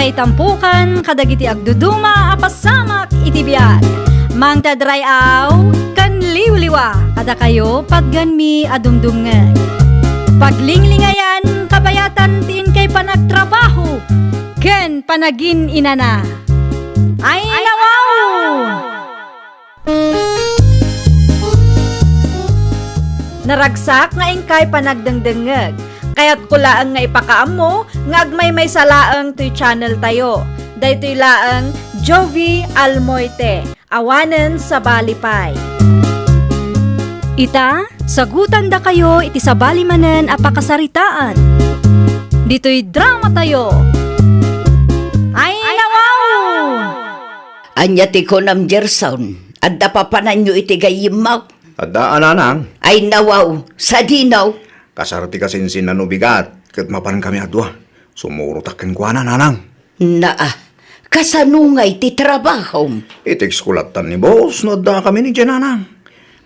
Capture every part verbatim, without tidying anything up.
Itampukan kadagiti agduduma a pasamak iti biag. Mangted ray-aw ken liwliwa kadakayo patgenmi a dumdumngeg. Paglinglingayan kabayatan ti inkay panagtrabaho ken panagin-inana. Ay, nawaw! Naragsak nga inkay panagdengdengngeg. Kayatko laeng nga ipakaammo nga agmaymaysa laeng toy channel tayo. Daytoy laeng Jovie Almoite, awanen sabali pay. Ita, sagutandakayo iti sabali manen a pakasaritaan. Ditoy drama tayo. Ay, nawaw! Ania ti kunam, Gerson? Adda papananyo iti gayyemmo? Adda a, nanang. Ay, nawaw, sadino? Kasar ti kasinsinnan no bigat, ket mapankami a dua. Sumurotak kenkuana, nanang. Naa, kasano ngay ti trabahom? I-text ko lattan ni boss no adda kami ni Jenanang.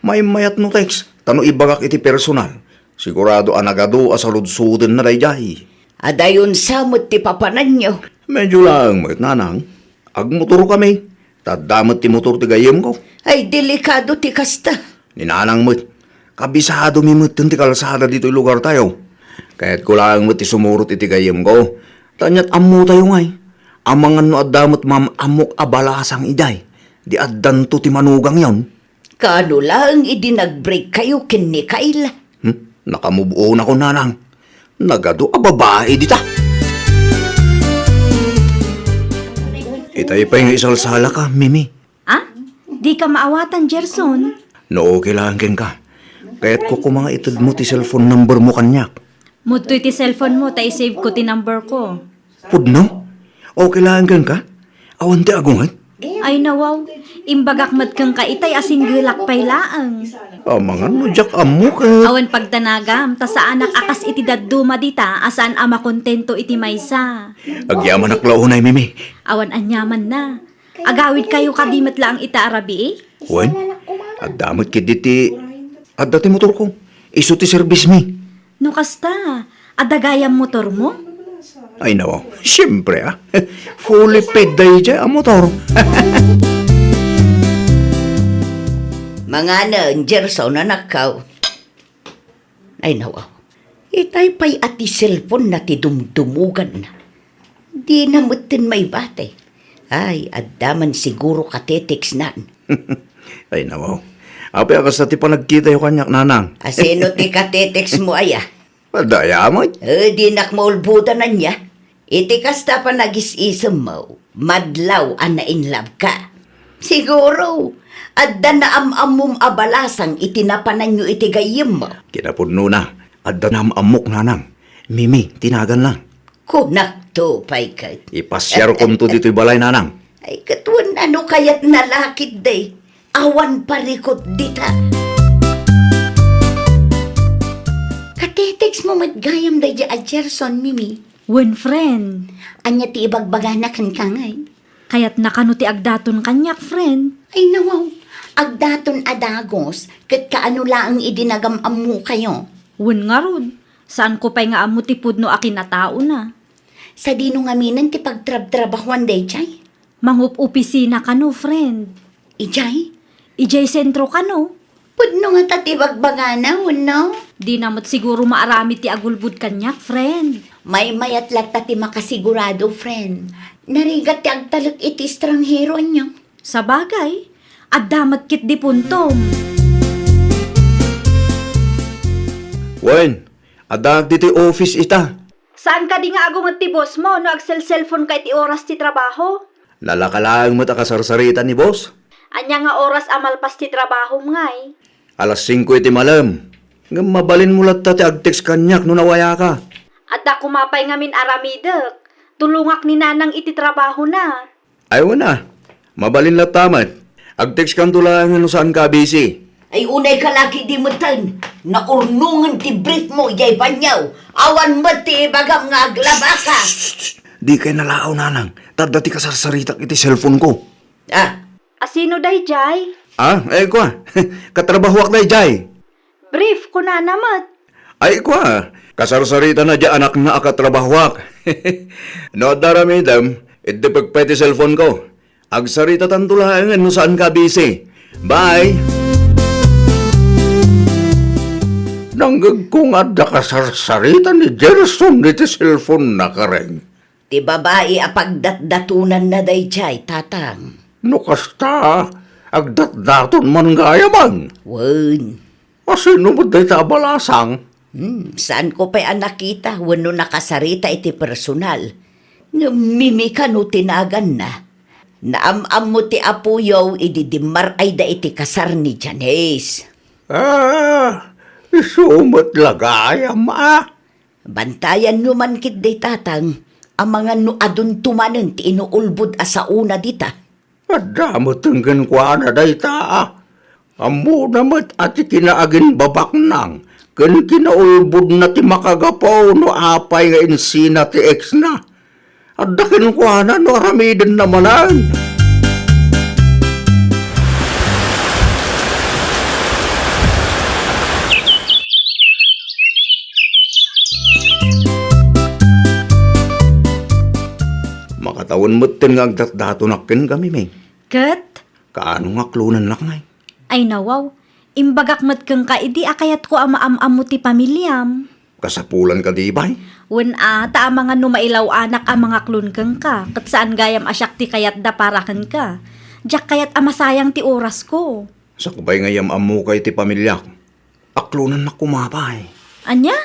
Maimmayat no text, ta no ibagak iti personal, sigurado a nagadu a saludsodenna daydiay. Adayon sa met ti papananyo? Medyo laeng met, nanang. Agmotor kami. Ta adda met ti motor ti gayyemko. Ay, delikado ti kasta. Ni nanang met, kabisadomi metten ti kalsada ditoy lugartayo. Kayatko laeng met ti sumurot iti gayyemko. Ta ania't ammotayo ngay, amangan no adda met maam-ammok a balasang idiay, di addanto ti manugangyon. Kaano laeng idi nag-break kayo ken ni Kyle? Hmm? Nakamove on ako, nanang. Nagadu a babai dita. Itay pay nga isalsalaka, Mimi. Ah? Dika maawatan, Gerson? No, okay lang kenka. Kayatko koma nga itedmo ti cellphone number mo kaniak. Mudtoy ti cellphone mo, ta i-save ko ti number ko. Pudno? Okay lang kenka? Awan ti agunget? Ay, nawaw. Imbagak met kenka itay a singgelak pay laeng. Amangan no diak ammo ket. Awan pagdanagam, ta saanak a kas iti dadduma dita a saan a makontento iti maysa. Agyamanak la unay, Mimi. Awan aniamanna. Agawid kayo kadi met laeng ita a rabii? Wen, adda met ketdi ti, adda ti motorko. Isu ti serbismi. No kasta, adda gayam motormo? Ay, nawaw. Siempre, ah. Fully paid daydiay a motor. Manganen, Gerson, anakko. Ay, nawaw. Itay pay a ti cellphone na ti dumdumuganna. Dina metten maibati. Ay, adda man siguro katetextnan. Ay, nawaw. Apay a kasta ti panagkitayo kaniak, nanang? Asino ti katetext mo aya? Adda aya met. Eh, dinak maulbodan ania. Iti kasta panagis-isemmo, madlaw a na-in love ka. Siguro, adda naam-ammom a balasang iti napananyo iti gayyemmo. Kinapudnona, adda naam-ammok, nanang. Mimi ti naganna. Kunakto pay ket. Ipasiarkonto ditoy balay, nanang. Ay, ket wen ano kayatna la ketdi? Awan parikut dita. Katetext mo met gayam daydiay a Gerson, Mimi. Wen, friend. Ania ti ibagbagana kenka ngay? Kayatna kano ti agdaton kaniak, friend? Ay, nawaw. Agdaton a dagus, ket kaano laeng idi nagam-ammokayo? Wen ngarud, saanko pay nga ammo ti pudno a kinataona. Sadino ngaminen ti pagtrabtrabahuan daydiay? Mangup-opisina kano, friend. Idiay? Idiay sentro kano. Pudno ngata ti bagbagana, wenno? Dina met siguro maaramid ti agulbod kaniak, friend. Maymayat latta ti makasigurado, friend. Narigat ti agtalek iti estranghero, ania? Sabagay, adda met ketdi puntom. Wen, addaak ditoy office ita. Saan kadi nga agunget ti boss mo no agselselfonka iti oras ti trabaho? Nalaka laeng met a kasarsarita ni boss. Ania nga oras a malpas ti trabahom ngay? Alas singko iti malem. Ngem mabalinmo latta ti agtext kaniak no nawayaka. Adda koma pay ngamin aramidek. Tulongak ni nanang iti trabahona. Ay, wen a. Mabalin latta met. Agtextkanto laeng no saanka a busy. Ay, unayka la ketdi metten. Naurnongen ti brief mo idiay banio. Awan met ti ibagam nga aglabaka. Dikay nalaaw, nanang. Ta adda ti kasarsaritak iti cellphone ko. Ah. Asino daydiay? Ah, ay, kua. Katrabahoak daydiay. Brief, kunana met. Ay, kua, kasarsaritana diay anakna a katrabahoak. No adda aramidem, Iddepek pay ti cellphone ko. Agsaritatanto laengen no saanka a busy. Bye! Nangngegko nga adda kasarsarita ni Gerson iti cellphone-na, Karen. Ti babai a pagdatdatonanna daydiay, Tatang. No kasta, agdatdaton man gayamen. Wen. Asino met dayta a balasang? Hmm, saanko pay a nakita wenno nakasarita iti personal. Ngem Mimi kano ti naganna. Naam-ammo ti apoyo idi dimmar-ayda iti kasar ni Janice. Ah, isu met la gayam, a. Bantayanyo man ketdi, Tatang, amangan no adunto manen ti inuulbod a saona dita. Adda met kenkuana dayta, a. Ammona met a ti kinaaginbabaknang ken kinaulbodna ti makagapu no apay nga insina ti ex-na. Adda kenkuana no aramidenna manen. Makatawen metten nga agdatdatonak kenka, Mimi. Ket? Kaano nga aklonennak ngay? Ay, nawaw. Imbagak met kenka idi a kayatko a maam-ammo ti pamiliam. Kasapulan kadi, bay? Wen a, ta amangan no mailaw-anak a mangaklon kenka, ket saan gayam a siak ti kayatda para kenka. Diak kayat a masayang ti orasko. Sakbay nga iyam-ammok iti pamiliak, aklonennak koma, bay. Ania?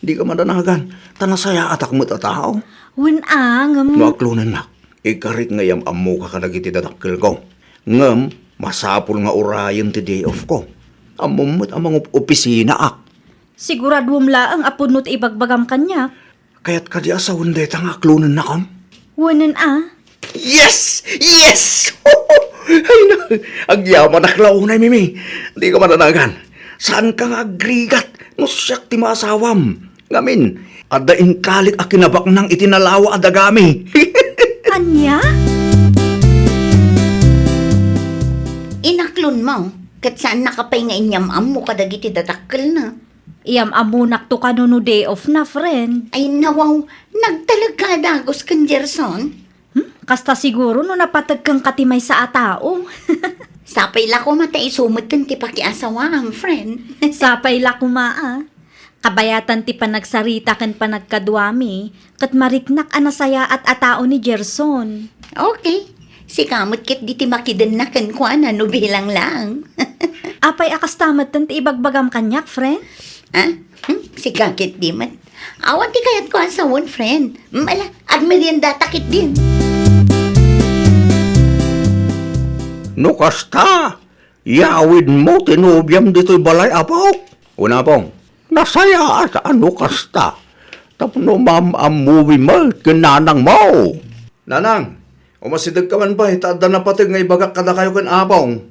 Dika madanagan, ta nasayaatak met a tao. Wen a, ngem. No aklonennak, ikarik nga iyam-ammoka kadagiti dadakkelko. Ngem, masapul nga urayen ti day off ko. Ammom met a mangup-opisinaak. Siguraduem laeng a pudno ti ibagbagam kaniak. Kayat kadi a sawen dayta nga aklonennakon? Wenen a. Yes! Yes! Ay na, agyamanak la unay, Mimi. Dika madanagan. Saanka nga agrigat no siak ti maasawam. Ngamin, adda inkalik a kinabaknang iti nalawa a dagami. Ania? Inaklonmo, ket saannaka pay nga inyam-ammo kadagiti dadakkelna. Iyam-ammonakto kano no day off na, friend. Ay, nawaw, nagtalekka a dagus ken Gerson? Hmm? Kasta siguro no napateg kenka ti maysa a tao. Sapay la koma ta isu metten ti pakiasawaam, friend. Sapay la koma, a. Kabayatan ti panagsarita ken panagkaduami, ket mariknak a nasayaat a tao ni Gerson. Okay. Sika met ketdi ti makidenna kenkuana no bilang laeng. Apay a kasta metten ti ibagbagam kaniak, friend? Ah? Hmm? Sika ketdi met. Awan ti kayatko a sawen, friend. Hmm, ala, agmeriendata ketdi. No kasta, yawidmo ti nobiam ditoy balay, Apok? Wen, Apong. Nasayaat a no kasta. Tapno maam-ammomi met ken nanangmo. Nanang, umasidegka man pay ta adda napateg nga ibagak kadakayo ken Apong.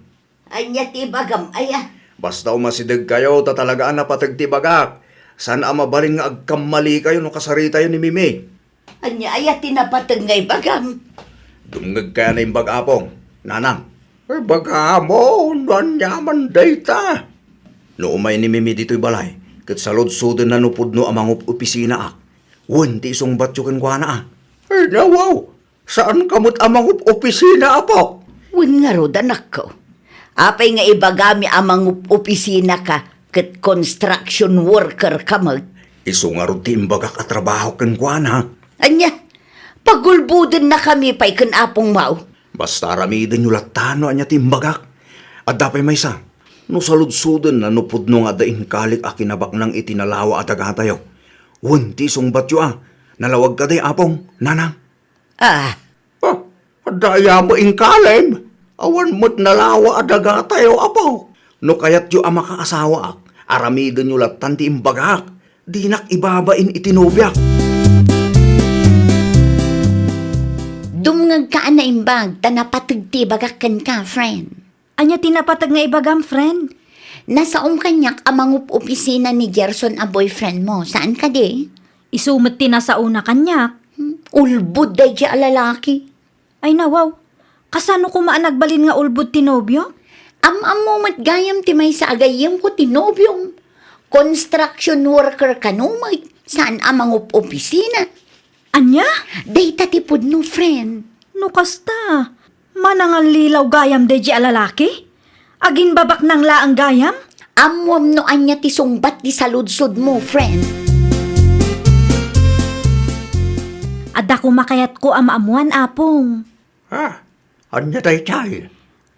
Ania ti ibagam, aya? Basta umasidegkayo ta talaga a napateg ti ibagak. Saan a mabalin nga agkammalikayo no kasaritayo ni Mimi. Ania aya ti napateg nga ibagam? Dumngegkay a naimbag, Apong, Nanang. Ibagamo no aniaman dayta. No umay ni Mimi ditoy balay, ket saludsodenna no pudno a mangup-opisinaak. Wen ti isungbatyo kenkuana, a. Ay, nawaw. Saanka met a mangup-opisina, Apok? Wen ngarud, anakko. Apay nga ibagami a mangup-opisinaka ket construction worker ka met? Isu ngarud ti imbagak a trabaho kenkuana. Ania? Pagulbodennakami pay ken Apong Mao. Basta aramidenyo latta no ania ti imbagak. Adda pay maysa, no saludsodenna no pudno nga adda inkalik a kinabaknang iti nalawa a dagatayo. Wen ti isungbatyo a, nalawag kadi, Apong, Nanang? Ah. Ah, adda aya met inkalim? Awan met nalawa a dagatayo, Apo. No kayatyo a makaasawaak, aramidenyo lattan ti imbagak. Dinak ibabain iti nobiak. Dumngegka a naimbag, ta napateg ti ibagak kenka, friend. Ania ti napateg nga ibagam, friend? Nasaom kaniak a mangup-opisina ni Gerson a boyfriend mo, saan kadi? Isu met ti nasaona kaniak. Hmm, ulbod daydi a lalaki. Ay, nawaw. Kasano koma a nagbalin nga ulbod ti nobiok? Am-ammo met gayam ti maysa a gayyemko ti nobiom. Construction worker kano met, saan a mangup-opisina. Ania? Dayta ti pudno, friend. No kasta, manangallilaw gayam daydi a lalaki? Aginbabaknang laeng gayam? Ammoam no ania ti sungbat ti saludsodmo, friend. Adda koma kayatko a maammuan, Apong. Ah, ania daytay?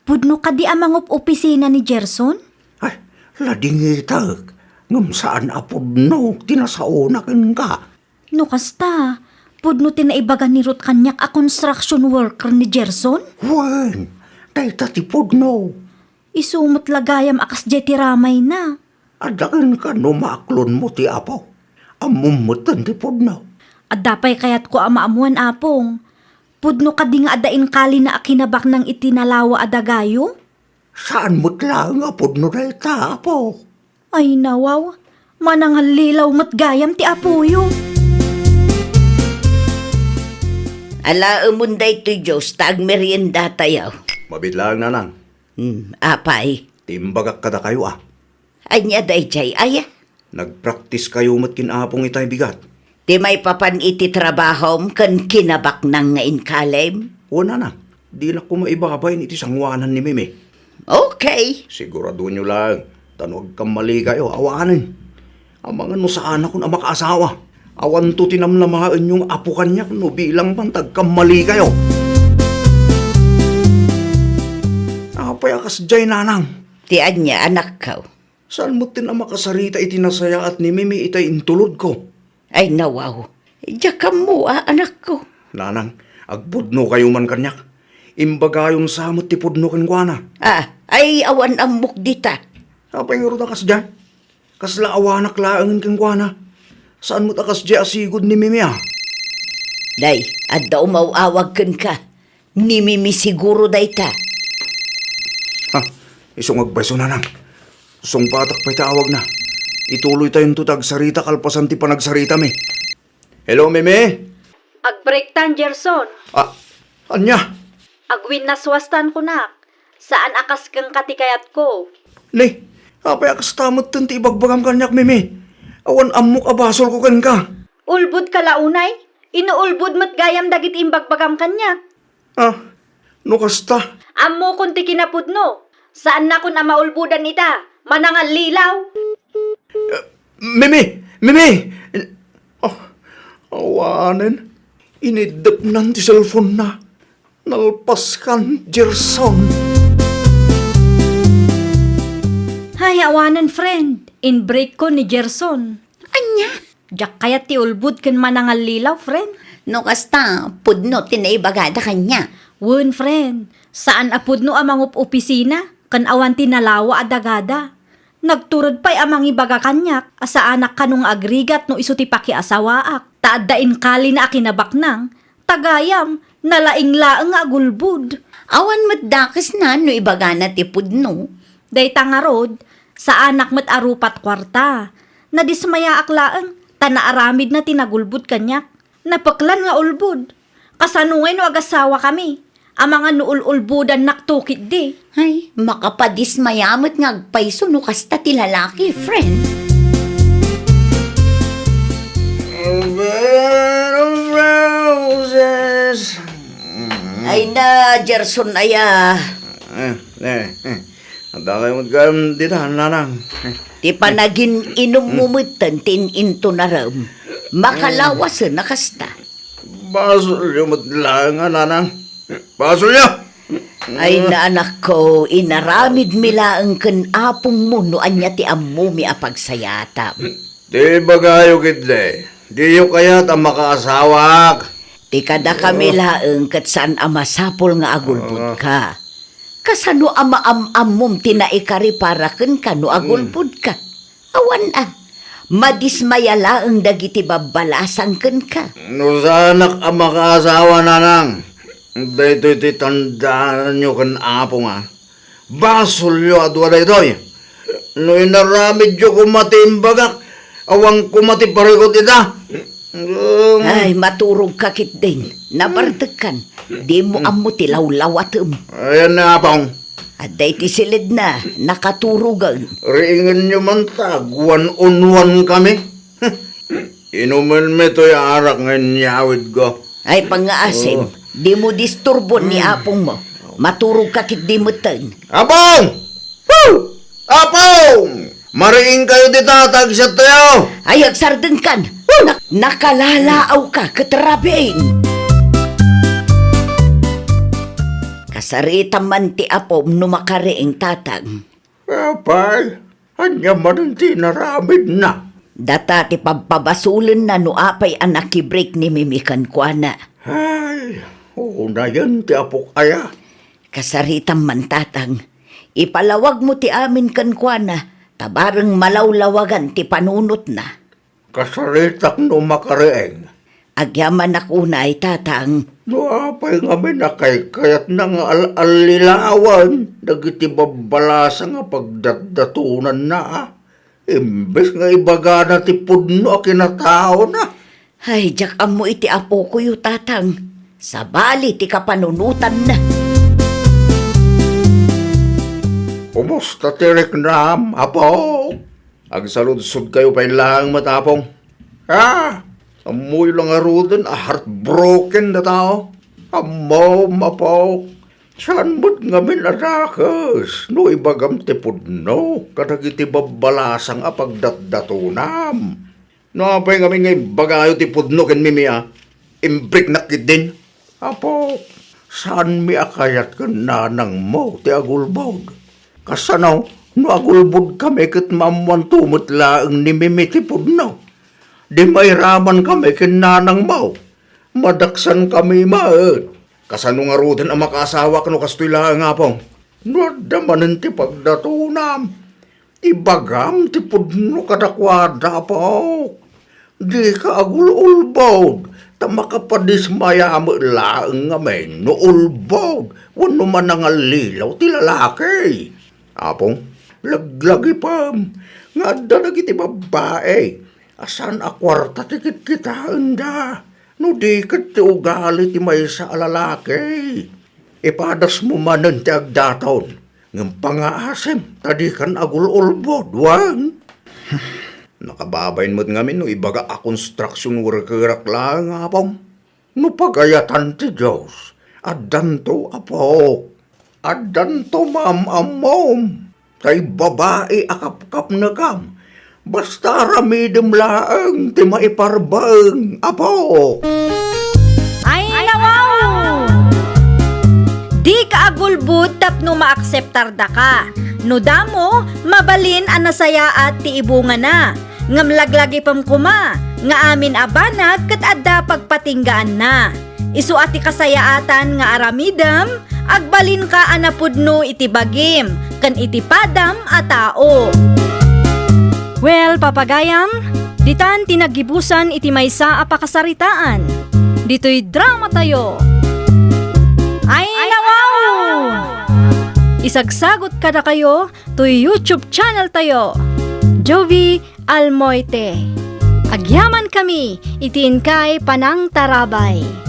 Pudno kadi a mangup-opisina ni Gerson? Ay, ladingitek. Ngem saan a pudno ti nasaona kenka. No kasta, pudno ti naibaga ni Ruth kaniak a construction worker ni Gerson? Wen, dayta ti pudno. Isu met la gayam a kasdiay ti ramayna. Adda kenka no maaklonmo ti Apo. Ammom metten ti pudno. Adda pay kayatko a maammuan, Apong. Pudno kadi nga adda inkalina a kinabaknang iti nalawa a dagayo? Saan met laeng a pudno dayta, Apo. Ay, nawaw. Manangallilaw met gayam ti apoyo. Alaemon daytoy, Diyos, ta agmeriendatayo. Mabiit laeng, Nanang. Hmm, apay? Ti imbagak kadakayo, a. Ania daydiay, aya? Nagpraktiskayo met ken Apong itay bigat. Ti maipapan iti trabahom ken kinabaknang nga inkalim? Wen, Nanang, dinak koma ibabain iti sangoanan ni Mimi. Okay. Siguradoenyo laeng, ta no agkammalikayo, awanen. Amangan no saanakon a makaasawa. Awanto ti namnamaenyo nga apo kaniak no bilang man ta agkammalikayo. Apay a kasdiay, Nanang? Ti ania, anakko? Saan metten a makasarita iti nasayaat ni Mimi itay intulodko? Ay, nawaw. Diak ammo, a, anakko. Nanang, agpudnokayo man kaniak. Imbagayon sa met ti pudno kenkuana. Ah, ay, awan ammok dita. Apay ngarud a kasdiay? Kasla awanak laengen kenkuana. Saan met a kasdiay a sigud ni Mimi, a? Day, adda umaw-awag kenka. Ni Mimi siguro dayta. Ha, isu nga agpayso, Nanang. Sungbatak pay ti awagna. Ituloytayonto ti agsarita kalpasan ti panagsaritami. Hello, Mimi? Agbreaktan, Gerson. Ah, ania? Agwinnaswastan kunak. Saan a kas kenka ti kayatko. Ni, apay a kasta metten ti ibagbagam kaniak, Mimi? Awan ammok a basolko kenka. Ulbodka la unay? Inuulbod met gayam dagiti imbagbagam kaniak. Ah, no kasta? Ammokon ti kinapudno. Saannakon a maulbodan ita. Manangallilaw. Eh, Mimi! Mimi! Oh, awanen. Iniddepnan ti cellphone-na. Nalpaskan, Gerson. Hay, awanen, friend. In-break-ko ni Gerson. Ania? Diak kayat ti ulbod ken manangallilaw, friend. No kasta, pudno ti naibagada kaniak. Wen, friend. Saan a pudno a mangup-opisina ken awan ti nalawa a dagada. Nagtured pay a mangibaga kaniak a saanak kano nga agrigat no isu ti pakiasawaak, ta adda inkalina a kinabaknang, ta gayam, nalaing laeng nga agulbod. Awan met dakesna no ibagana ti pudno. Dayta ngarud, saanak met a rupat kuarta. Nadismayaak laeng, ta naaramidna ti nagulbod kaniak. Napeklan nga ulbod. Kasano ngay no agasawakami? Amangan no ul-ulbodannakto ketdi. Ay, makapadismaya met nga agpayso no kasta ti lalaki, friend. A bed of roses. Ay na, Gerson, aya. Eh, eh, eh. Adda kayo met gayam dita, Nanang. Ti panagin-inummo metten ti in-intonarem. Makalawasen a kasta. Basolyo met laeng a, Nanang. Basolyo! Ay, na, anakko, inaramidmi laeng ken apongmo no ania ti ammomi a pagsayaatam. Ti ibagayo ketdi, diyo kayat a makaasawaak. Ti kadakami laeng ket saan a masapul nga agulbodka. Kasano a maam-ammom ti naikaripara kenka no agulbodka? Awan a. Madismaya laeng dagiti babbalasang kenka. No saanak a makaasawa, Nanang, daytoy ti tandaanyo ken Apo nga basolyo a dua daytoy. No inaramidyo koma ti imbagak, awan koma ti parikut ita. Ay, maturogka ketdin. Nabartekkan. Dimo ammo ti lawlawatem. Ayan na, Apong. Adda iti siledna, nakaturogen. Riingenyo man ta, agwan-unwan kami. Inumenmi toy arak nga inyawidko. Ay, pangngaasim, Oh. dimo disturbon ni Hmm. apongmo. Maturogka ketdi metten. Apong! Woo! Apong! Mariingkayo ti tatag, siak tayo! Ay, agsardengkan! Woo! Nak-, nakalalaawka ket rabiin! Kasaritam man ti apom no makariing, tatang. Apay, ania manen ti inaramidna? Data ti pabpabasolenna no apay a nakibrek ni Mimi kenkuana. Ay, unayen ti apok aya. Kasaritam man, tatang. Ipalawagmo ti amin kenkuana, ta bareng malawlawagan ti panunotna. Kasaritak no makariing. Agyamanak unay, tatang. No apay ngamin a kaykayatna nga al-allilawan dagiti babbalasang a pagdatdatonanna, a? Imbes nga ibagana ti pudno a kinataona. Ay, diak ammo iti apokoyo, tatang. Sabali ti kapanunotanna. Kumusta ti riknam, apo? Agsaludsodkayo pay laeng met, apong. Ah, ammoyo la ngaruden a heartbroken dataw. Ammom, apo. Saan met ngamin a dakes no ibagam ti pudno kadagiti babbalasang a pagdatdatonam. No apay ngamin nga imbagayo ti pudno ken Mimi a, imbriknak ketdin. Apo, saanmi a kayat ken nanangmo ti agulbod. Kasano no agulbodkami ket maammoanto met laeng ni Mimi ti pudno? Di mairamankami ken nanangmo. Madaksankami met. Kasano ngaruden a makaasawak no kastoy laeng, apong? No adda manen ti pagdatonam, ibagam ti pudno kadakuada, apok. Dika agul-ulbod, ta makapadismaya met laeng ngamin no ulbod wenno manangallilaw ti lalaki. Apong, laglagipem nga adda dagiti babbai a saan a kuarta ti kitkitaenda, no di ket ti ugali ti maysa a lalaki. Ipadasmo manen ti agdaton, ngem pangngaasim ta dikan agul-ulbod, wen? Nakababain met ngamin no ibaga a construction workerak laeng, apong. No pagayatan ti Dios, addanto, apok. Addanto maam-ammom. Tay babai a kapkapnekam. Basta aramidem laeng ti maiparbeng, apok. Ay, nawaw! Dika agulbod tapno maakseptardaka. No damo, mabalin a nasayaat ti ibungana. Ngem laglagipem koma nga amin a banag ket adda pagpatinggaanna. Isu a ti kasayaatan nga aramidem, agbalinka a napudno iti bagim ken iti padam a tao. Well, papagayam, ditan ti naggibusan iti maysa a pakasaritaan. Ditoy dramatayo. Ay, nawaw! Isagsagot kadakayo toy YouTube channel tayo, Jovie Almoite. Agyaman kami iti inkay panangtarabay.